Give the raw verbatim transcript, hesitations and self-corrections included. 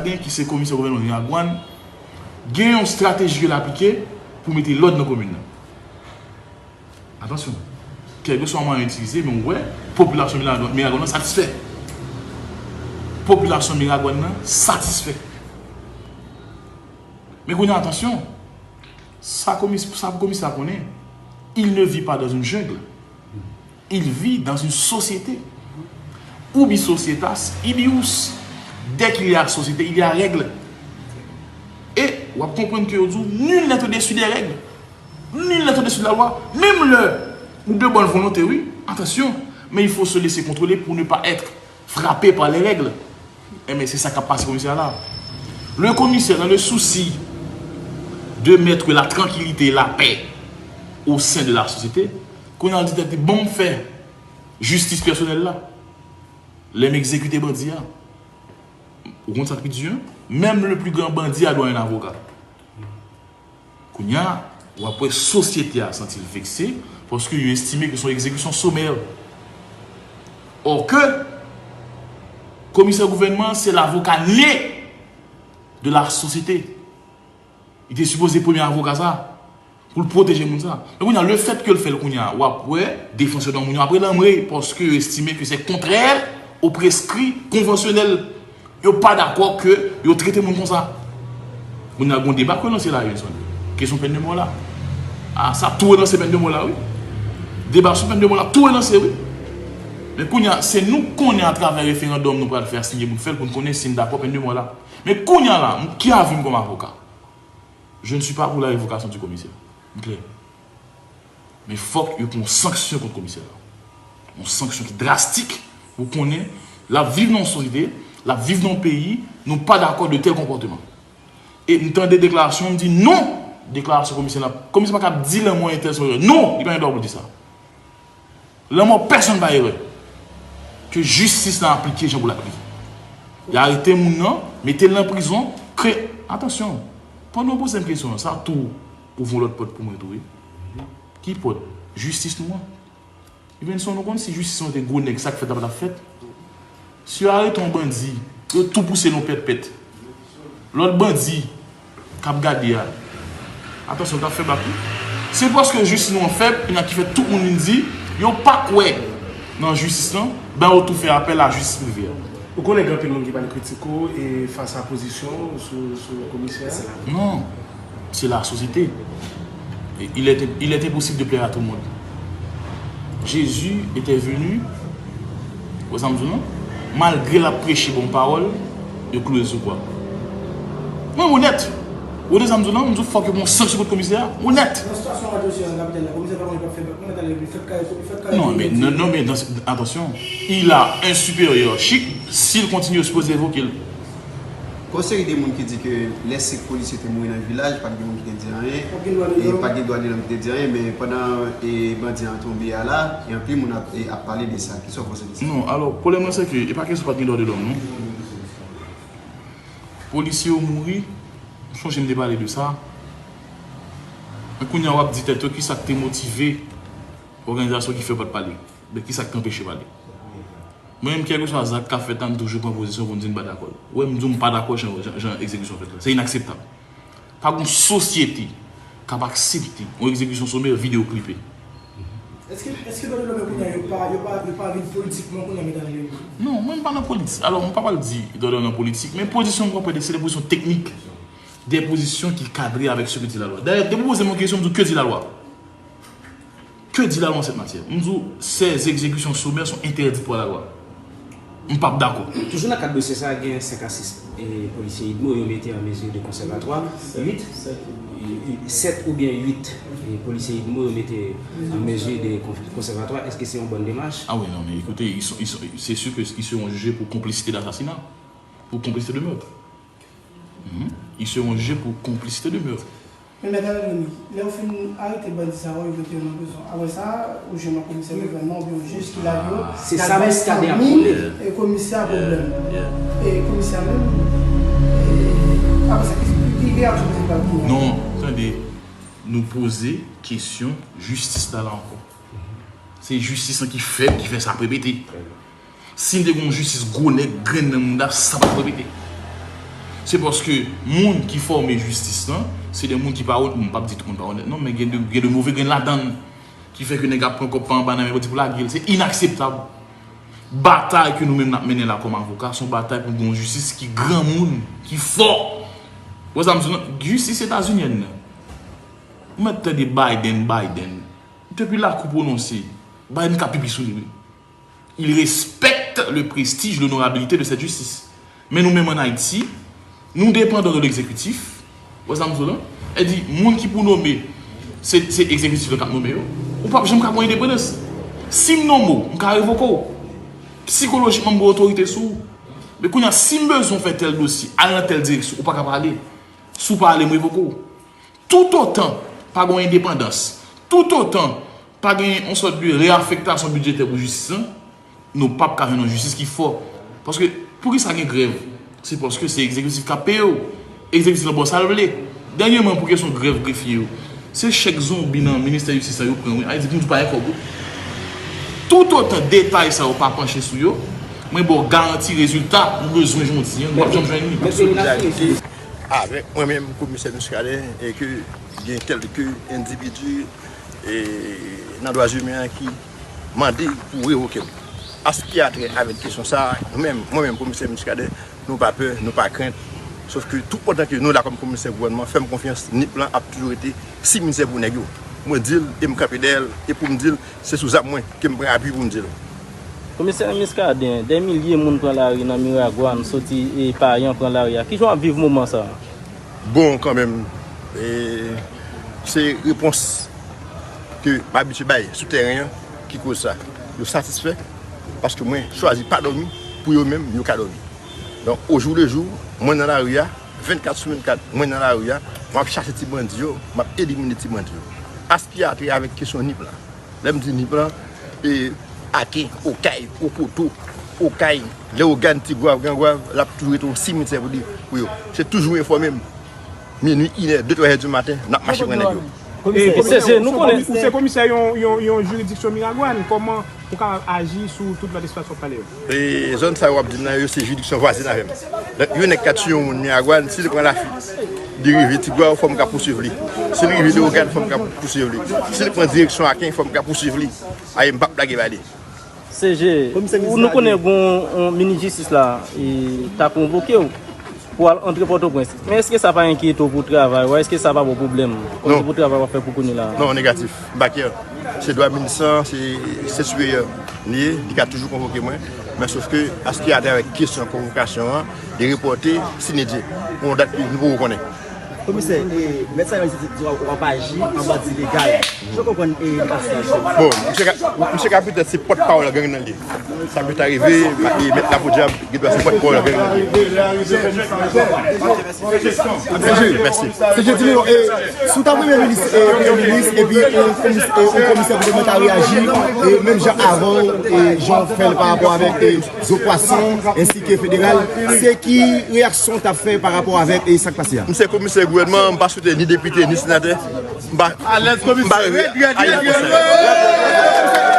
Gen ki se komisè gouvènman Miragwàn, gen yon estrateji ke l aplike pou mete lòd nan komin nan. Atansyon, kèlkeswa mwayen itilize, men w wè, popilasyon Miragwàn, Miragwàn nan satisfè. Popilasyon Miragwàn nan satisfè. Men kounye a, atansyon, sa komis-, sa pou komisè a konnen, il ne vit pas dans une jungle. Il vit dans une société. Ubi societas, ibius. Dès qu'il y a société, il y a règles. E w ap konprann ke yo di w, nul n'est au-dessus des règles. Nul n'est au-dessus de la loi. Menm lè ou de bonne volonté, wi, attention, mais il faut se laisser contrôler pour ne pas être frappé par les règles. Enben, se sa k ap pase komisè a la. Le commissaire, dans le souci de mettre la tranquillité et la paix au sein de la société, kounye a l di tèt li, bon, m fè jistis pèsonèl la. Lè m egzekite bandi a. Ou konn sa k pi di, en? Menm le plus grand bandit a droit a un avocat. Kounye a, w ap wè sosyete a santi l vekse, paske yo estime ke se yon egzekisyon somè. Or ke, komisè gouvènman an, se lavoka ne de la société. Li te sipoze premye avoka sa, pou l pwoteje moun sa. Men kounye a, le fait que l fè l kounye a, w ap wè, defansè dwa moun yo ap rele anmwe, paske yo estime ke se kontrè o preskri konvansyonèl. Yo pa dakò ke yo trete moun konsa. Kounye a, gon deba k relanse la, Wilson. Kesyon pèn de mò la. A, sa tou relanse pèn de mò la, wi. Deba sou pèn de mò la tou relanse, wi. Men kounye a, se nou k konnen atravè referandòm nou pral fè a, si gen pou n fè l, pou n konnen si n dakò pèn de mò la. Men kounye a la, m, ki avi m kòm avoka? Je ne suis pas pour la révocation du commissaire. M klè. Men fòk yo pran yon sanksyon kont komisè la. Yon sanksyon ki drastik, pou konnen l ap viv nan yon sosyete, l ap viv nan yon peyi, nou pa dakò de tèl konpòteman. E m tande deklarasyon, m di non, deklarasyon komisè la. Komisè pa ka di lanmò entèl se yon erè. Non, li pa gen dwa pou l di sa. Lanmò pèsonn pa erè. Ke jistis la aplike jan pou l aplike. Y arete moun nan, mete l nan prizon, kre-, atansyon. Pandan w poze m kesyon an, sa tou ouvri yon lòt pòt pou mwen tou, wi. Ki pòt? Jistis nou an. Evenson, nou konn si jistis lan te gwo nèg, sa k fèt la pa t ap fèt? Si yo arete yon bandi, yo tou pouse l yon pèt pèt. Lòt bandi k ap gade a, atansyon, l t ap fè bak wi. Se paske jistis nou an fèb, kounye a ki fè tout moun vin di, yo pa kwè nan jistis lan, ben yo tou fè apèl a jistis prive a. Ou konnen gen anpil moun ki pral kritike w e fas a pozisyon w sou, sou komisè a? Non, c'est la société. Et il est, il est impossible de plaire à tout le monde. Jésus était venu, wè sa m di w non, malgre l ap preche bon pawòl, yo klouwe l sou kwa. Mwen onèt. Ou tande sa m di w non, m di w fòk yo pran yon sanksyon kont komisè a. Onèt. Nan sitiyasyon Matisan an, kapitèl la, komisè pa konn li p ap fè, konn li t ale, li fèk kare, li fèk kare. Non, men, non, non, men, dans, attention, il a un supérieur chic, si l kontinye, yo sipoze revoke l. Gon seri de moun ki di ke lè senk polisye te mouri nan vilaj, pa t gen moun ki te di anyen, e pa t gen dwa de lòm ki te di anyen, men pandan, e, bandi an tonbe a la, e anpil moun ap, e, ap pale de sa. Kisa w panse de sa? Non, alò, pwoblèm lan se ke e pa kesyon pa t gen dwa de lòm, non. Polisye yo mouri, m sonje m te pale de sa. Men kounye a w ap di tèt ou kisa k te motive òganizasyon ki fè yo pa t pale. Men kisa k te anpeche pale. Mwen menm, kèlkeswa zak k ap fèt la, m toujou pran pozisyon pou m di m pa dakò. Ou wè, m di w m pa dakò jan, jan, jan egzekisyon fèt la. Se inakseptab. Pa gon sosyete k ap aksepte yon egzekisyon somè videyo klipe. Èske, èske dwa de lòm yo kounye a, yo pa, yo pa, yo pa vin politikman kounye a, medam e mesye? Non, mwen m pa nan politik. Alò, m pa pral di dwa de lòm nan politik, men pozisyon m pran, se de pozisyon teknik, de pozisyon ki kadre avèk ce que dit la loi. Dayè, depi w poze m yon kesyon, m di w, que dit la loi? Que dit la loi en cette matière? M di w, ces exécutions sommaires sont interdites par la loi. M p ap dakò. Toujou nan kad dosye sa a, gen senk a sis, e, polisye UDMO yo mete an mezi de konsèvatwa. Uit, sèt oubyen uit, e, polisye UDMO yo mete an mezi de kon-, konsèvatwa. Èske se yon bòn demach? Ah oui, non, mais écoutez, ils sont, ils sont, c'est sûr que ils seront jugés pour complicité d'assassinat, pour complicité de meurtre. Mhm. Ils seront jugés pour complicité de meurtre. Men mèt Alveni, lè yo fin arete bandi sa yo, yo mete yo nan prizon. Apre sa, ou jwenn yon komisè gouvènman oubyen yon jij ki lage yo, se sa Muscadin ap konnen. E komisè a pwoblèm. E komisè a menm, e, apre sa, ki, ki reyaksyon ki pral genyen? Non, tande, nou poze kesyon jistis la, la ankò. Se jistis lan ki fèb, ki fè sa ap repete. Si n te gen yon jistis gwo nèg grenn nan mouda, sa p ap repete. Se paske moun ki fòme jistis lan, se de moun ki pa onèt, m p ap di tout moun pa onèt non, men gen de, gen de move grenn ladan l, ki fè ke nèg ap pran kòb pa anba nan men bandi pou lage l. Se inakseptab. Batay ke nou menm n ap mennen la kòm avoka, se yon batay pou gen yon jistis ki granmoun, ki fò. Wè sa m di w lan, jistis etazinyèn nan. Ou mèt tande Biden, Biden. Depi lakou pwononse, Biden ka pipi sou li, wi. Il respecte le prestige, l'honorabilité de cette justice. Men nou menm ann Ayiti, nou depandan de l'exécutif. Wè sa m di w lan? E di, moun ki pou nome, se, se egzekitif la k ap nome yo. Ou p ap janm ka pran endepandans. Si m nonme w, m ka revoke w. Sikolojikman, m gen otorite sou ou. Men kounye a, si m bezwen w fè tèl dosye, al nan tèl direksyon, ou pa ka pale. Si w pale, m revoke w. Toutotan pa gen yon endepandans, toutotan pa gen yon sòt de reafektasyon bidjetè pou jistis lan, nou p ap ka jwenn yon jistis ki fò. Paske, poukisa gen grèv? Se paske se egzekitif k ap peye w. Egzekitif lan ba w sa l vle. Dènyèman, pou kesyon grèv grefye yo, se chèk zonbi nan ministè jistis lan yo pran, wi. Sa vle di moun pa gen kòb, wi. Toutotan detay sa yo pa panche sou yo, mwen ba w garanti rezilta ou bezwen jodi an, nou p ap janm jwenn li. Solidarite avèk mwen menm, komisè Muscadin, e ke gen kèlke endividi e, nan dwa imen an ki mande pou revoke m. An sa ki a trè avèk kesyon sa a, nou menm, mwen menm, komisè Muscadin, nou pa pè, nou pa krent. Sòf ke tout pandan ke nou la kòm komisè gouvènman, fè m konfyans, nip lan ap toujou rete simitè pou nèg yo. Mwen di l, e m kanpe dèyè l, e pou m di l, se sou zam mwen ke m pran apui pou m di l. Komisè Muscadin, dè milye moun pran lari nan Miragwàn, soti e Payan pran lari a. Kijan w ap viv moman sa a? Bon, kanmenm, e, se repons ke m abitye bay sou tèren an ki koz sa. Yo satisfè paske mwen chwazi pa dòmi pou yo menm, yo ka dòmi. Donk, au jour le jour, mwen nan lari a, vennkat sou vennkat, mwen nan lari a, m ap chache ti bandi yo, m ap elimine ti bandi yo. An sa ki a trè avèk kesyon nip lan. Lè m di nip lan, e, Aken, Okay, Okoto, Okay, Leyogàn, Tigwav, Grangwav, l ap toujou rete yon simitè pou li, pou yo. Se toujou enfòme m. Minui, inè, de, twa è di maten, n ap mache pran nèg yo. E, komisè, se, se, nou konnen. Ou se komisè yon, yon, yon jiridiksyon Miragwàn, kòman ou kapab aji sou tout lòt espas w ap pale yo? E zòn sa yo w ap di m nan yo, se jiridiksyon vwazen avè m. Donk, yon nèg ka tiye yon moun Miragwàn, si li pran Lafit, li rive Tigwav, fò m ka pousuiv li. Si li rive Leyogàn, fò m ka pousuiv li. Si li pran direksyon Aken, fò m ka pousuiv li. Aye, m p ap lage ba li. C G, nou konnen gon yon minis jistis la, e, ta konvoke w pou al antre Pòtoprens. Men èske sa pa enkyete w pou travay ou a? Èske sa pa ba w pwoblèm? Non. Pou travay w ap fè pou kounye la? Non, negatif. M pa kè. Se dwa minis lan, se, se siperyè li ye, li ka toujou konvoke mwen. Men sòf ke, an sa ki a trè avèk kesyon konvokasyon an, li repòte, sine die, pou yon dat ke nou poko konnen. Komisè, e, mèt sa yo di w ap aji an bandi legal. Jan w konprann, e, li pa sou aji? Bon, misye ka, misye ka petèt se pòtpawòl gang nan li ye. Sa pèt arive, e, mèt Lapodyab, gen dwa se pòtpawòl gang nan li ye. Mèsi. Se je di nou, e, si w ta premye minis, e, premye minis, epi, e, komis-, e, yon komisè gouvènman ta reyaji, e, menm jan avè w, e, jan w fè l pa rapò avèk, e, Zo Pwason, ensi ke federal, se ki reyaksyon w t ap fè pa rapò avèk, e, sa k pase a? M se komisè gouvènman, m pa swete ni depite, ni senatè. M pa, m pa reve a yon konsèy.